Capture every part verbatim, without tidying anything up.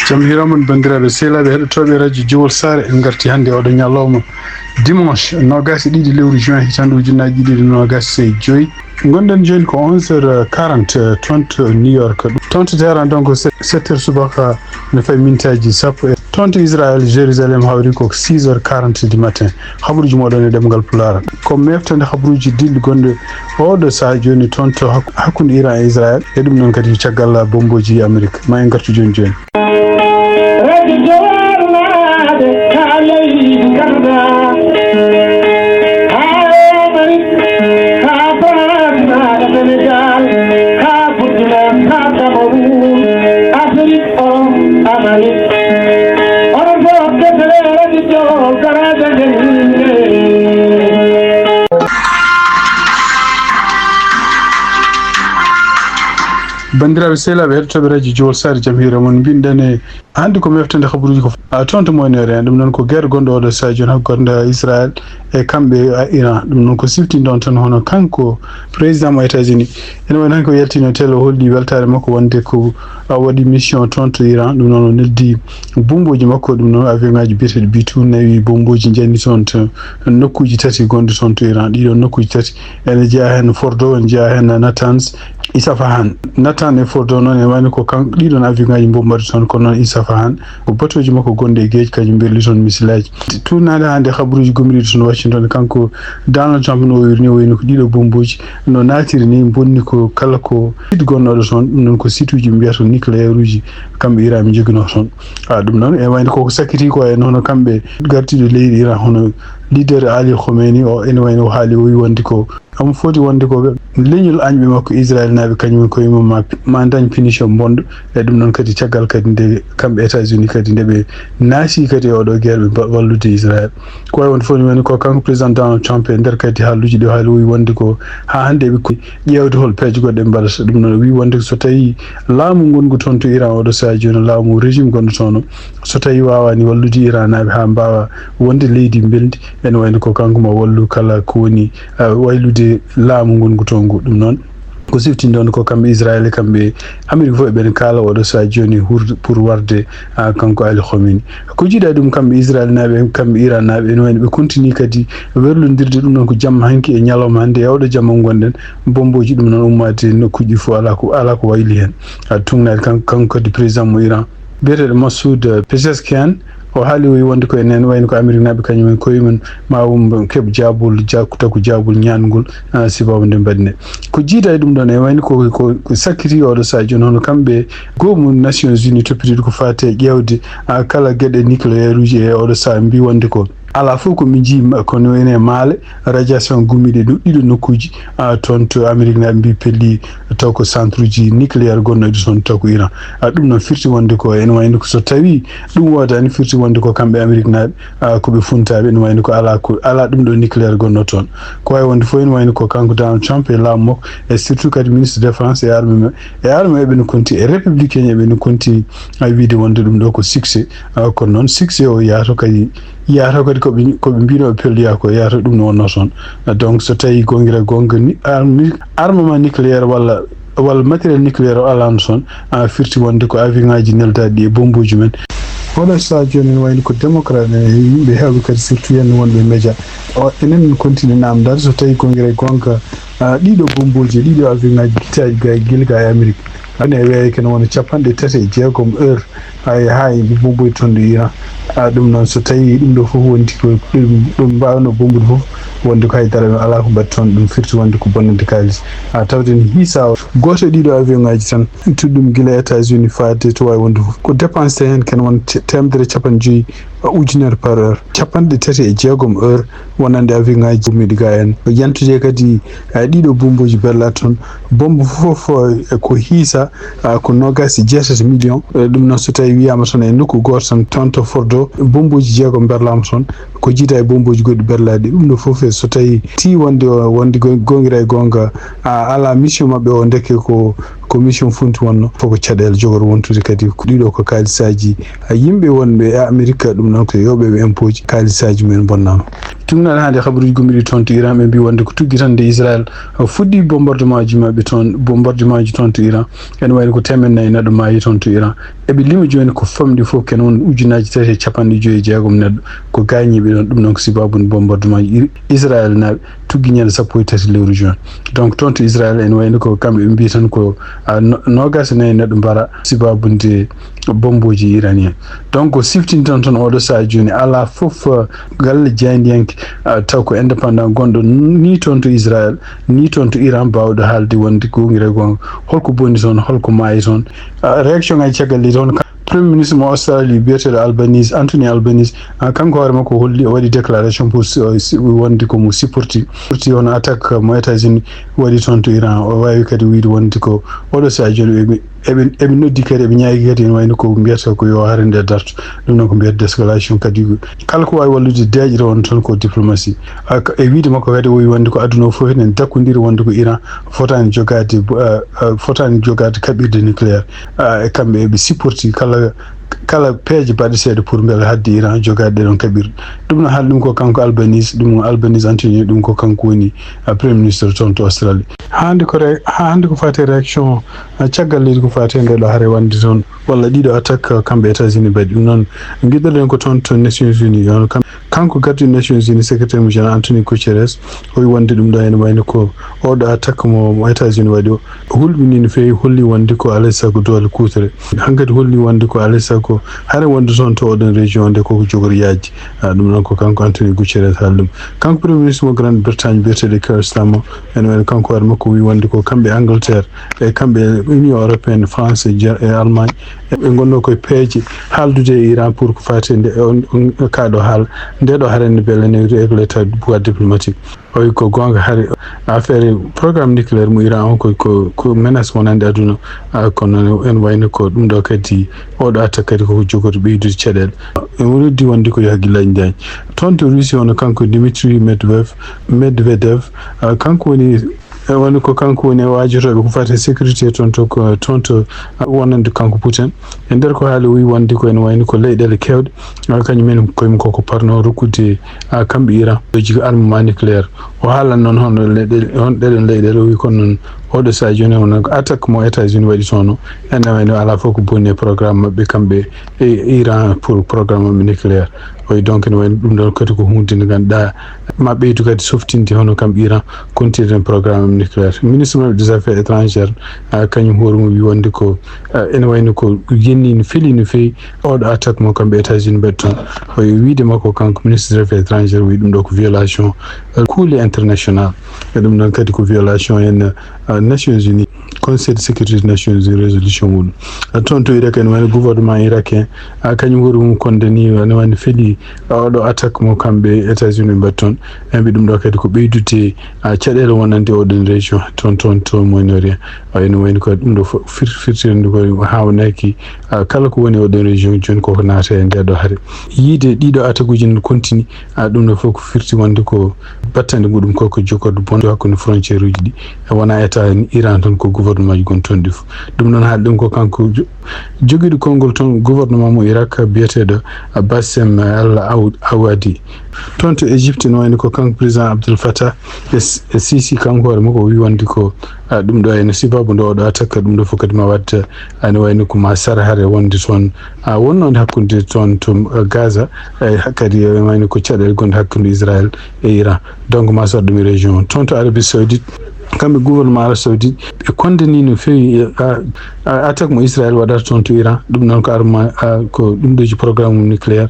Jam hiira mon, banndiraaɓe sehilaaɓe heɗotooɓe Radio Jowol Saare. En ngarti hannde oɗo ñalawma dimanche noogaas e ɗiɗi lewru juin, hitaande ujunnaji ɗiɗi e noogaas e joyi. Ngonɗen jooni ko onze heures quarante, euh, toon to New York. Toon to Téhéran, donc, se-, sept heures subaka, ne fayi mintaaji sappo. E toon to Israël, Jérusalem, hawri ko six heures quarante du matin. Habaruuji mooɗon e ɗemngal Pulaar. Ko meftande habaruuji dilli gonɗe oɗo sahaa jooni toon to hak-, hakkunde Iran e Israël. E ɗum noon kadi caggal bombooji Amerik. Ma en ngartu jooni jooni. Radio Jowol naade ka leydi Canada, ka Amérique, ka France, naade Sénégal, ka Burkina, ka Cameroun, Afrique, Europe, Amérique. Onon fof kettore Radio Jowol, garaaji men yimɓe. Banndiraaɓe sehilaaɓe heɗotooɓe Radio Jowol Saare, jam hiira mon. Mbinɗen e hannde ko meftande habaruuji ko, a, toon to Moyen-Orient. Ɗum noon ko guerre gonɗo oɗo sahaa jooni hakkunde Israël e kamɓe, a, Iran. Ɗum noon ko siftinɗon tan hono kanko président mo États-Unis. Ene wayno hannde ko yaltino télé, o holli weltaare makko wonde ko, a, waɗi mission toon to Iran. Ɗum noon o neldi bombooji makko. Ɗum noon avion ngaji biyeteeɗi B two nawi bombooji njanni toon to nokkuuji tati gonɗi toon to Iran. Ɗiɗo nokkuuji tati ene jeyaa heen Fordo, ene jeyaa heen Natanz, Isfahan. Natanz e Fordo noon, e wayno ko kan-, ɗiɗon avion ngaji mbo mbaɗi toon, kono noon Isfahan ko bateau ji makko gonɗi e geej, kañum mberli toon missile aji. Tuunaade hannde habaruuji gomɗiiɗi toon wacci toon, kanko Donald Trump no o wirni, o wayno ko ɗiɗo bombooji no naatiri ni, bonni ko kala ko site gonnoɗo toon, ɗum noon ko site uji ɓe mbiyata nucléaire uji kamɓe Iran ɓe njoginoo toon. A, ɗum noon e wayno koko sakkiti ko en hono kamɓe gardiiɗo leydi Iran, hono leader Ali Khomeini o, ene wayno o haali, o wi wonde ko omo foti wonde ko leñol añɓe makko Israel naaɓe, kañum en koye mum ma, ma dañ punition bonɗo. E ɗum noon kadi caggal kadi nde kamɓe États-Unis kadi nde ɓe naati kadi e oɗo guerre ɓe ba-, wallude Israel. Ko wawi wonde fof ni woni ko kanko président Donald Trump e nder kadi haaluuji ɗi o haali, o wi wonde ko haa hannde eɓe ko ƴeewde hol peeje goɗɗe ɓe mbaɗata. Ɗum noon o wi wonde so tawi laamu ngongu toon to Iran oɗo sahaa jooni, laamu régime gonɗo toon o, so tawi waawani wallude Iran naaɓe haa mbaawa wonde leydi mbelndi, ene wayno ko kanko ma wallu kala ko woni, ah, waylude laamu ngongu toon ngu. Ɗum noon ko siftinɗon ko kamɓe Israel e kamɓe Amérique fof eɓen kaala oɗo sahaa jooni hurde pour warde, ah, kanko Ali Khomeini. Ko jiiɗa ɗum kamɓe Israel naaɓe, kamɓe Iran naaɓe, ene wayno ɓe continue kadi werlondirde. Ɗum noon ko jamma hanki e ñalawma hannde e oɗo jamma ngonɗen, bombooji ɗum noon ummaade nokkuuji fof, alaa ko, alaa ko wayli heen. Ah, tugnaade kanko, kanko kadi président mo Iran. Biyeteeɗo Massoud Pezeshkian, o haali o wi wonde ko enen wayno ko Ameriknaaɓe kañum en koye mum ma wumbo keɓ jaabol, ja-, tagu jaabol ñaangol, ah, sibabu nde mbaɗi nde. Ko jiida e ɗum ɗon, e wayno ko, ko, ko sakkiti oɗo sahaa jooni, hono kamɓe goomu Nations Unies toppitiiɗo ko faati e ƴeewde, ah, kala geɗe nucléaire uji e oɗo sahaa mbi wonde ko alaa fof ko min njii ma-, kono ene maale radiation gummiiɗe ɗo ɗiɗo nokkuuji, ah, toon to Ameriknaaɓe mbi pelli taw ko centre uji nucléaire gonnoɗi toon taw ko Iran. Ah, ɗum noon firti wonde ko ene wayno ko so tawi ɗum woodani firti wonde ko kamɓe Ameriknaaɓe, ah, ko ɓe funtaaɓe, ene wayno ko alaa ko, alaa ɗum ɗo nucléaire gonno toon. Ko wawi wonde fof ene wayno ko kanko Donald Trump e laamu makko, e surtout kadi ministre défense e armée ma-, e armée eɓe no konti, e républicain eɓe no konti, ah, wiide wonde ɗum ɗo ko succès. Ah, kono noon succès o yahata kadi, yahata kadi ko ɓe, ko ɓe mbino ɓe pelloya ko, yahata ɗum no wonno toon. Ah, donc so tawi gongira gonga ni, armi-, armement nucléaire walla, walla matériel nucléaire o alano toon, ah, firti wonde ko avion ngaji neldaɗi e bombuji men. Oɗo sahaa jooni ne wayno ko démocrate en e yimɓe heewɓe kadi surtout yen wonɓe e média. O, enen continue namdade so tawi gongira gonga, ah, ɗiɗo bombuji, ɗiɗo avion ngaji gittaji ga, gila ga e Amérique. Ene weeyo kene wona capanɗe tati e jeegom heure. Ay, hay, ɓe bomboy toon ɗo Iran. A, ɗum noon, so tawi ɗum ɗo fof wondi ko ɗum, ɗum mbawno bombude fof, wonde ko haydara ɗum alaa ko mbaɗi toon, ɗum firti wonde ko bonnande kaalis. A, tawde ne hiisa o gooto e ɗiɗo avion ngaji tan, tudɗum gila États-Unis faade to wawi wonde fof. Ko dépensé heen kene won te-, teemedere capanɗe joyi ujunere par heure. Capanɗe tati e jeegom heure wonande avion ngaji gummiɗi ga en. Yantude kadi, a, ɗiɗo bomboji berla toon. Bombo fof, eh, ko hiisa, a, ko noogaas e jeetati million. Eh, ɗum noon so tawi wiyama toon e nokku gooto tan, toon to Fordo, bomboji jeegom berlama toon. Ko jiida e bomboji goɗɗi berlaɗi. Ɗum ɗo fof, eh, so tawi ti wonde o, wonde go-, gongira e gonga, a, ala mission maɓɓe o, ndeke ko, ko mission funti wonno. Fof ko caɗeele jogoro wontude kadi. Ko ɗiɗo ko kaalisaji, a, yimɓe wonɓe e Amerique, ɗum noon ko yooɓeɓe impôt ji, kaalisaji mumen bonnama. Tugnaɗo hannde habaruuji gomɗiɗi toon to Iran, ɓe mbi wonde ko tuggi tan nde Israel fuɗɗi bombardement ji maɓɓe toon, bombardement ji toon to Iran. Ene wayno ko teemeɗɗe nayi neɗɗo maayi toon to Iran. Eɓe lima jooni ko famɗi fof ken won ujunaaji tati e capanɗe joyi e jeegom neɗɗo ko gaañiiɓe ɗoon. Ɗum noon ko sibaabu bombardement ji Israel naaɓe tuggi ñande sappo e tati lewru juin. Donc toon to Israel ene wayno ko kamɓe ɓe mbi tan ko, ah, no-, noogaas e nayi neɗɗo mbara sibaabu nde bombooji iranien. Donc, o siftintan toon oɗo sahaa jooni, alaa fof, eh, galle jaayndiyanke, eh, taw ko indépendant gonɗo ni toon to Israel, ni toon to Iran, baawɗo haalde wonde ko wongira e goonga. Holko boni toon, holko maayi toon? Eh, réaction ngaji caggal leydi, hono ka-, Premier ministre mo Australie, biyeteeɗo Albanese, Anthony Albanese, ah, kanko hoore makko holli, o waɗi déclaration pour si-, si-, wonde ko mo supporti. Supporti hono attaque mo États-Unis waɗi toon to Iran. O waawi kadi wiyde wonde ko oɗo sahaa jooni ɓe eɓe, eɓe noddi kadi, eɓe ñaagi kadi, ene wayno ko mbiyata ko yo hare nde darto. Ɗum noon ko mbiyata d'escalation kadi. Kala ko waawi wallude deeƴre on tan ko diplomatie. Ah, ka-, e wiide makko kadi, o wi wonde ko aduna o fof enen dakkondiri wonde ko Iran fotaani jogaade, ah, ah, fotaani jogaade kaɓirɗe nucléaire. Ah, e kamɓe eɓe supporti kala, kala peeje baɗeteeɗe pour mbele haɗde Iran jogaade ɗee ɗon kaɓirɗe. Ɗum no haali ɗum ko kanko Albanese, ɗum Albanese Anthony, ɗum ko kanko woni, ah, Premier Ministre toon to Australie. Haa hannde ko re-, haa hannde ko faati e réaction, ah, caggal leydi ko faati e nde ɗo hare wonde toon, walla ɗiɗo attaque, ah, kamɓe États-Unis mbaɗi. Ɗum noon, ngiɗɗoɗen ko toon to Nations Unies, on kam-, kanko gardiiɗo Nations Unies, secrétaire mo général Anthony Guterres, o wi wonde ɗum ɗo ene wayno ko oɗo attaque mo, mo États-Unis waɗi o, hulɓini no feewi, holli wonde ko alaa e sago doole kuutoree. Hankadi holli wonde ko alaa e sago hare wonde toon to oɗon région nde koko jogori yaajde. Ah, ɗum noon ko kanko Anthony Guterres haali ɗum. Kanko Premier Ministre mo Grande Bretagne biyeteeɗo Keir Starmer, ene wayno kanko hoore makko wi wonde ko kamɓe Angleterre, e kamɓe Union Européenne, France e Jer-, e Allemagne, e ɓe ngonno koye peeje haaldude e Iran pour ko faati e nde, on, on, kaa ɗo haala, nde ɗo hare nde mbele ne réglé ta voie diplomatique. O wi ko goonga, hari affaire programme nucléaire mo Iran on ko, ko, ko menace wonande aduna. Ah, kono en wayno ko ɗum ɗo kadi, oɗo attaque kadi koko jogori ɓeydude caɗeele. En noddi wonde ko yo hakkillaaji ndañ. Toon to Russie, hono kanko Dmitry Medvedev, Medvedev, ah, kanko woni, e woni ko kanko woni e waajotooɓe ko faati e sécurité toon to, ko, toon to, ah, wonande kanko Putin. E nder ko haali, o wi wonde ko ene wayno ko leyɗeele keewɗe, ah, kañum en koye mum koko parno rokkude, ah, kamɓe Iran ɗoji ko armement nucléaire. O haalan noon hono leyɗe-, hon ɗeɗon leyɗeele, o wi kono noon oɗo sahaa jooni hono attaque mo États-Unis waɗi toon o, ene wayno alaa fof ko bonni e programme maɓɓe kamɓe e Iran pour programme maɓɓe nucléaire. O wi donc ene wayno ɗum ɗon kadi ko huunde nde ngannduɗaa ma ɓeydu kadi softinde hono kamɓe Iran kontirden programme maɓɓe nucléaire. Ministre maɓɓe des affaires étrangères, ah, kañum hoore mum wi wonde ko, ah, ene wayno ko yenni no feli no feewi oɗo attaque mo kamɓe États-Unis mbaɗi toon. O wi wiide makko kanko ministre des affaires étrangères, o wi ɗum ɗo ko violation, ah, kuule international. E ɗum ɗon kadi ko violation en, ah, Nations Unies, Conseil de sécurité Nations Unies résolution muɗum. Ah, toon to Irak ene wayno gouvernement irakien, ah, kañum hoore mum condamné, ene wayno feli, ah, oɗo attaque mo kamɓe États-Unis mbaɗi toon. En mbi ɗum ɗo kadi ko ɓeydude, ah, caɗeele wonande oɗon région toon, toon, toon Moyen-Orient. Ah, ene wayno ko ɗum ɗo fof fir-, firtirde ko haawnaki, ah, kala ko woni oɗon région jooni koko naata e nde ɗo hare. Yiide ɗiɗo attaque uji no continue, ah, ɗum ɗo fof ko firti wonde ko battande muɗum ko, ko jokorde bonde hakkunde frontière uji ɗi. E wona état Iran tan, ko gouvernement ji gon toon ɗi fof. Ɗum noon haali ɗum ko kanko jo-, jogiiɗo konngol toon gouvernement mo Irak biyeteeɗo, ah, Bassem El Aw-, Awadi. Toon to Égypte no wayno ko kanko président Abdel Fattah e S-, e Sisi, kanko hoore makko o wi wonde ko, ah, ɗum ɗo ene sababu nde oɗo attaque, ɗum ɗo fof kadi ma waɗde, ah, ene wayno ko ma sar hare wonde toon, ah, wonnoonde hakkunde toon to, ah, Gaza, e ha-, kadi ene wayno ko caɗeele gonɗe hakkunde Israël e Iran. Donc ma sar ɗum e région o. Toon to Arabie Saoudite, kamɓe gouvernement Arabie Saoudite, ɓe condamné no feewi, ah, ah, attaque mo Israël waɗata toon to Iran. Ɗum noon ko arma, ah, ko ɗum ɗo ji programme mum nucléaire.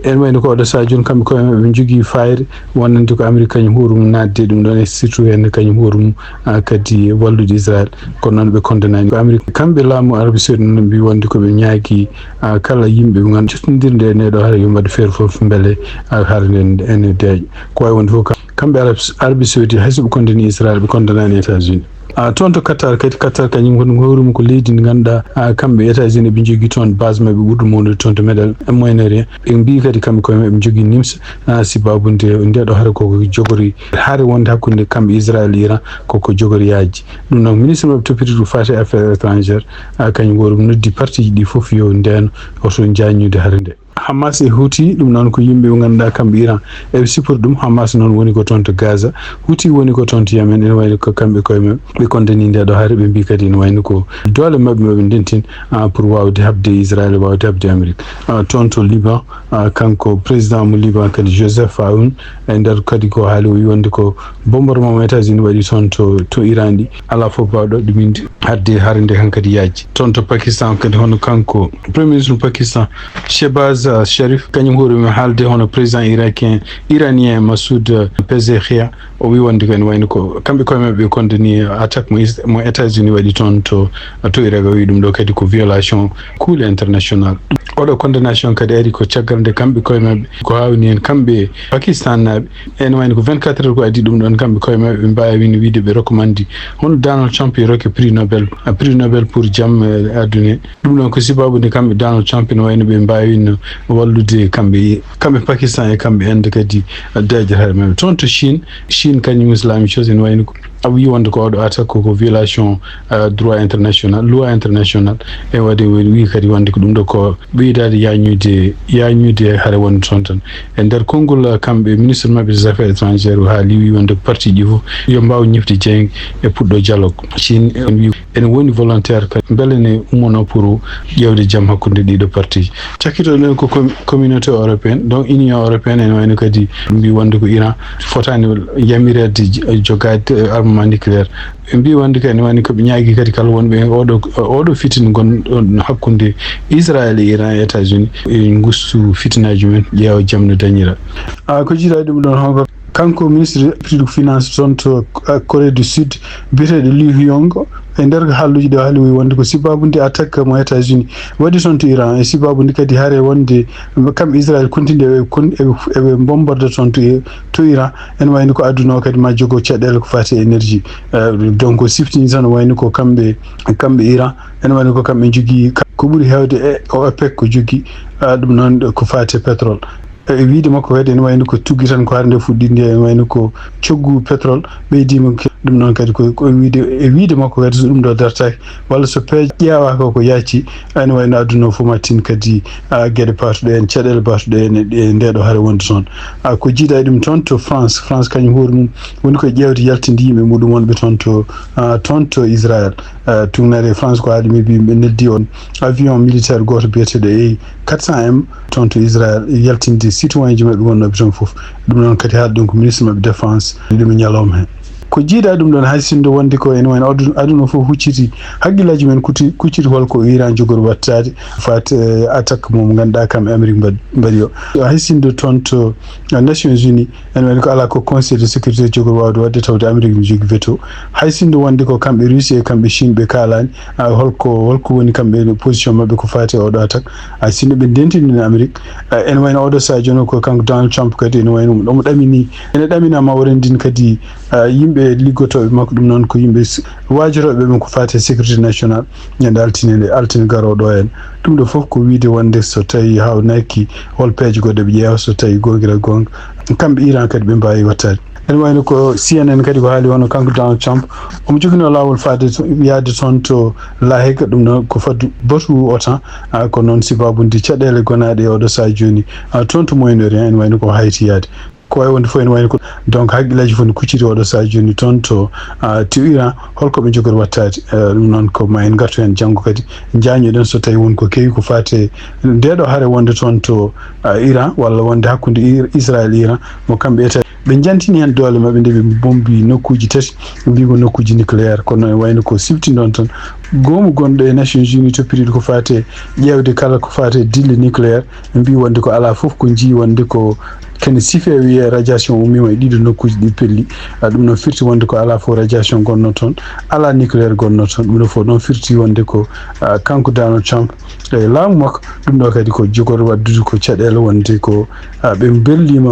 En wayno ko oɗo sahaa jooni, kamɓe koye maɓɓe ɓe njogii fayre wonande ko Amérique kañum hoore mum naatde ɗum ɗon, e surtout heen kañum hoore mum, ah, kadi wallude Israël. Kono noon ɓe condamnaani ko Amérique. Kamɓe laamu Arabie Saoudite noon mbi wonde ko ɓe ñaagi, ah, kala yimɓe ɓe nganndu-, jottindirde e nde ɗo hare yo mbaɗ feere fof mbele, ah, hare nden ene deeƴa. Ko wawi wonde fof ka-, kamɓe Arab-, Arabie Saoudite hay so ɓe condamné Israël, ɓe condamnaani États-Unis. Ah, toon to Qatar kadi, Qatar kañum hono hoore mum ko leydi ndi ngannduɗaa, ah, kamɓe États-Unis ɓe njogii toon base maɓɓe ɓurɗo mawnude toon to Meɗel Moyen-Orient. Ɓe mbii kadi kamɓe koye maɓɓe ɓe njogii NIMS, ah, sababu nde, nde ɗo hare koko jogori, hare wonde hakkunde kamɓe Israël e Iran koko jogori yaajde. Ɗum noon ministre maɓɓe toppitoo ko faati e affaires étrangères, ah, kañum hoore mum noddi partie ji ɗi fof yo ndeeno oto njaññude hare nde. Hamas e Houthi, ɗum noon ko yimɓe ɓe ngannduɗaa kamɓe Iran eɓe sifori ɗum. Hamas noon woni ko toon to Gaza, Houthi woni ko toon to Yemen. Ene wayno ko kamɓe koye maɓɓe ɓe kondani nde ɗo hare, ɓe mbii kadi ene wayno ko doole maɓɓe maɓe ndentin, ah, pour waawde haɓde Israël, waawde haɓde Amérique. Ah, toon to Liban, ah, kanko président mo Liban kadi Joseph Aoun, e nder kadi ko haali o wi wonde ko bombardement mo États-Unis waɗi toon to, to Iran ɗi, alaa fof baawɗo ɗuminde. Hadde hare nde hankadi yaaji. Toon to Pakistan kadi, hono kanko Premier Ministre Pakistan, Shehbaz, uh, Sharif, kañum hoore mum haalde hono président irakien, iranien Massoud, uh, Pezeshkian, o wi wonde ko ene wayno ko kamɓe koye maɓɓe ɓe kondani attaque mo Is-, mo États-Unis waɗi toon to, to Irak. O wi ɗum ɗo kadi ko violation cool international. Oɗo condamnation kadi ari ko caggal nde kamɓe koye maɓɓe ko hawni hen kamɓe Pakistan naaɓe. Ene wayno ko vingt-quatre heures ko addi ɗum ɗon, kamɓe koye maɓɓe ɓe mbaawino wiide ɓe recommandi hono Donald Trump e rokke prix Nobel, prix Nobel pour jam, eh, aduna. Ɗum ɗon ko sibabude kamɓe Donald Trump ene wayno ɓe mbaawino wallude kamɓe, kamɓe Pakistan e kamɓe Inde kadi, eh, daajiraaɓe maɓɓe. Toon to Chine, Chine kañum is la même chose, ene wayno ko a wi wonde ko oɗo attaque ko, ko violation, eh, droit international, loi international. E waɗi wi kadi wonde ko ɗum ɗo ko ɓeydaade yaañude, yaañude hare wonde toon tan. E nder konngol, eh, kamɓe ministre maɓɓe des affaires étrangères o haali wi wonde ko parti ji fof yo mbaaw ñifde jeeynge e puɗɗo dialogue. Chine en wi ene woni volontaire kadi mbele ne ummono pour ƴeewde jam hakkunde ɗiɗo parti ji. Cakkitoɗen ko com-, communauté européenne, donc Union européenne ene wayno kadi mbi wonde ko Iran fotaani yamireede j-, jogaade, eh, armement nucléaire. Ɓe mbii wonde kadi woni ko ɓe ñaagii kadi kala wonɓe e oɗo, oɗo fitina ngon ɗon hakkunde Israel e Iran e États-Unis, e ngustu fitinaaji men, ƴeewa jam no dañira. Ah, ko jiidaa ɗum ɗon, hono kanko ministre priɗo finance toon to, ah, Corée du Sud, biyeteeɗo Liu Yong, e nder ko haalluuji ɗo haali wi wonde ko sibabude attaque mo États-Unis waɗi toon to Iran, e sibabude kadi hare wonde kamɓe Israel continue eɓe kon-, eɓe, eɓe bombarde toon to, to Iran. Ene wayno ko aduna o kadi ma jogo caɗeele ko fati e énergie. Eh, donc, o siftini tan, o wayno ko kamɓe, kamɓe Iran, ene wayno ko kamɓe njogii ka-, ko ɓuri heewde e o OPEC ko jogii, ah, ɗum noon ko fati e pétrole. E wiide makko kadi, ene wayno ko tuggi tan ko hare nde fuɗɗi nde, ene wayno ko coggu pétrole ɓeydiima ke-, ɗum noon kadi ko, ko wiide, e wiide makko kadi, so ɗum ɗo dartaaki, walla so peeje ƴeewaaka ko yaaci, ene wayno aduna o fof ma tin kadi, ah, geɗe baatuɗe en, caɗeele baatuɗe en e, e nde ɗo hare wonde toon. Ah, ko jiidaa e ɗum toon to France, France kañum hoore mum woni ko ƴeewde yaltinde yimɓe muɗum wonɓe toon to, ah, toon to Israel. Ah, tugnare France ko haali mi mbi ɓe neldi on avion militaire gooto biyeteeɗo A quatre cents M toon to Israel yaltinde citoyen ji maɓɓe wonnooɓe toon fof. Ɗum noon kadi haali ɗum ko ministre maɓɓe défense ɗum e ñalawma heen. Ko jiidaa ɗum ɗon, hay sinno wonde ko ene wayno adun-, aduna fof hucciti, hakkillaaji men kuti-, kucciti hol ko Iran jogori wattaade fat, eh, attaque mo ngannduɗaa kam e Amérique mbaɗ-, mbaɗi o. Hay sinno toon to, eh, Nations Unies, ene wayno ko alaa ko Conseil de sécurité jogori waawde waɗde tawde Amérique ne jogii veto. Hay sinno wonde ko kamɓe Russie e kamɓe Chine ɓe kaalaani, ah, holko, holko woni kamɓe position maɓɓe ko fati e oɗo attaque. Hay sinno ɓe ndentini Amérique, ah, ene wayno oɗo sahaa jooni ko kanko Donald Trump kadi ene wayno omo ɗamini, ene ɗamina ma o renndin kadi ah, yimɓe liggotooɓe makko, ɗum noon ko yimɓe s-, waajorooɓe mo ko faati e sécurité nationale, ñande altine nde, altine garooɗo en. Ɗum ɗo fof ko wiide wonde so tawi hawnaaki hol peeje goɗɗe ɓe ƴeewa, so tawi goongira goonga, kamɓe Iran kadi ɓe mbaawi wattaade. Ene wayno ko C N N kadi ko haali, hono kanko Donald Trump, omo joginoo laawol faade to, yaade toon to La Hague, ɗum noon ko faddu batu OTAN, ah, ko noon sibabude caɗeele gonaaɗe e oɗo sahaa jooni, ah, toon to Moyen-Orient, ene wayno ko Haïti yaade. Ko wayi wonde fof ene wayno ko, donc, hakkillaaji fof ne kucciti oɗo sahaa jooni toon to, ah, to Iran, holko ɓe njogori wattaade. Eh, ɗum noon ko ma en ngartu heen janngo kadi, njaañoɗen so tawi won ko kewi ko faati e nde ɗo hare wonde toon to, ah, Iran, walla wonde hakkunde Ir-, Israel e Iran, mo kamɓe eta-, ɓe njantini heen doole maɓɓe nde ɓe bombi nokkuuji tati, mbi ko nokkuuji nucléaire, kono ene wayno ko sifti ɗon tan. Goomu gonɗo e Nations Unies toppitiiɗo ko faati e ƴeewde kala ko faati e dille nucléaire, mbi wonde ko alaa fof ko njii wonde ko kene sife wiyee radiation ummiima e ɗiɗo nokkuuji ɗi pelli. Ah, ɗum noon firti wonde ko alaa fof radiation gonnoo toon, alaa nucléaire gonnoo toon. Ɗum ɗo fof noon firti wonde ko, ah, kanko Donald Trump e laamu makko, ɗum ɗo kadi ko jogori waɗdude ko caɗeele wonde ko, ah, ɓe mbelliima.